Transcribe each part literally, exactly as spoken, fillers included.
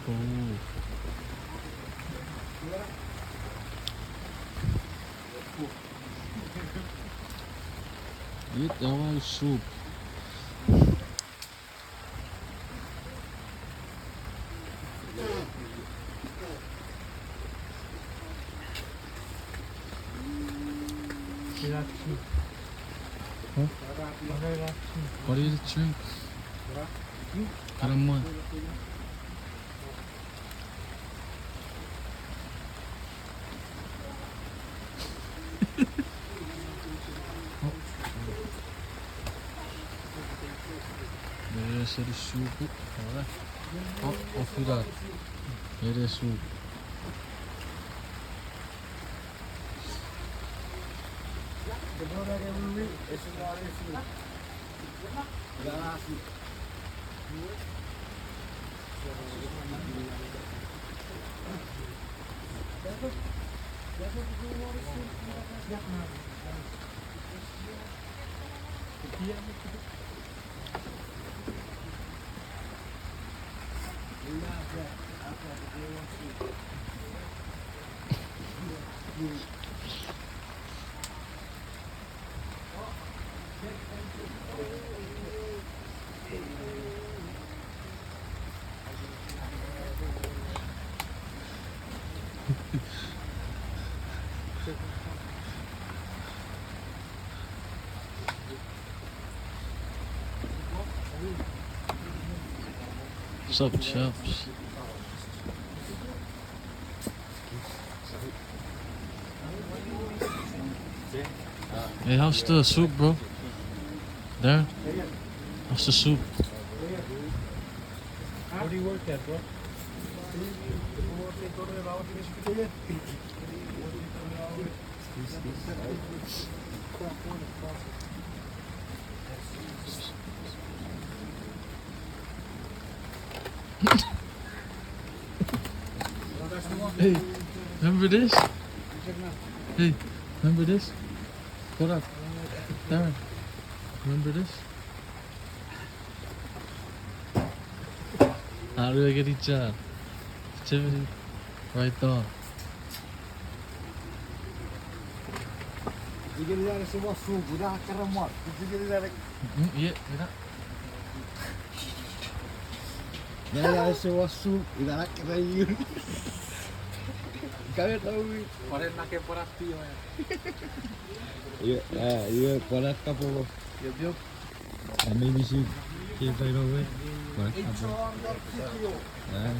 Oh. It our soup. Huh? What do you drink? Karamwa. Ere seri supu, ora. Oh, off that. Ere supu. Sup, chaps? Hey, how's the soup, bro? Darren? How's the soup? What do you work at, bro? Hey, remember this? Hey, remember this? What up? Darren, remember this? How do I get each other? Jiminy, right on. Mm, yeah, yeah. Nge ese wasu, ina kira yu. Kame taui. Paren nake pora tio, eh. Iwe, eh, iwe, pora kapo. Yep, yep. Ami misi, ke tai no we. Pora kapo. Eh.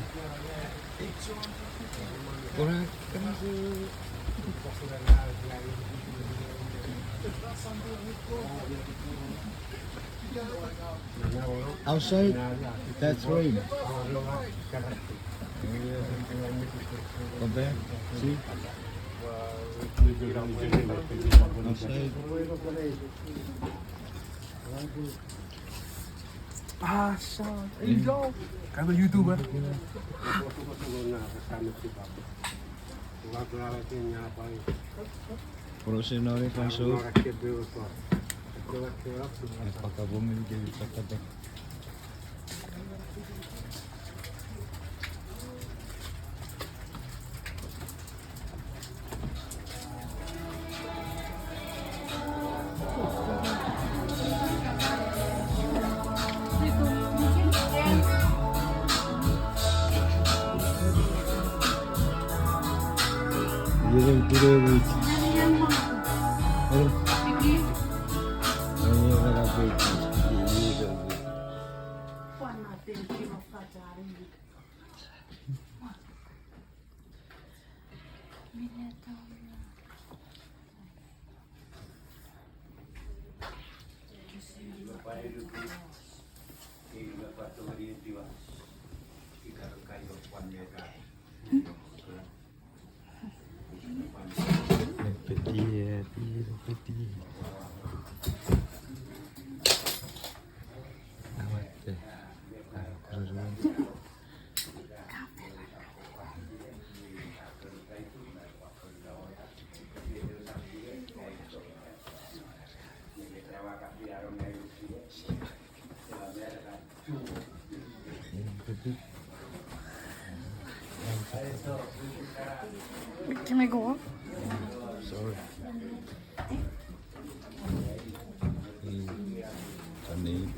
Pora kapo. Outside, that's rain. Come there, see? Outside. Ah, so, there you go. I'm a YouTuber. Poro se no re fanso. E pakapong ni ke pakapong. Can I go up? Sorry. Mm. Honey.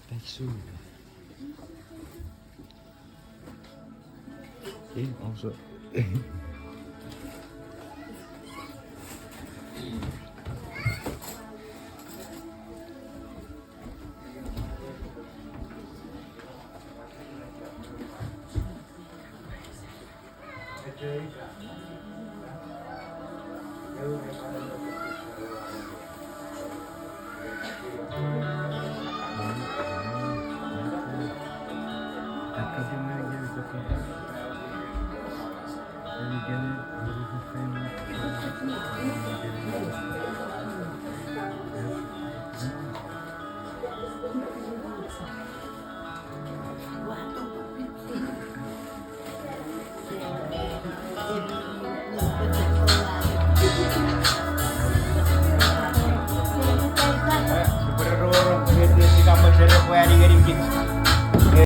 Thank you. Okay, also.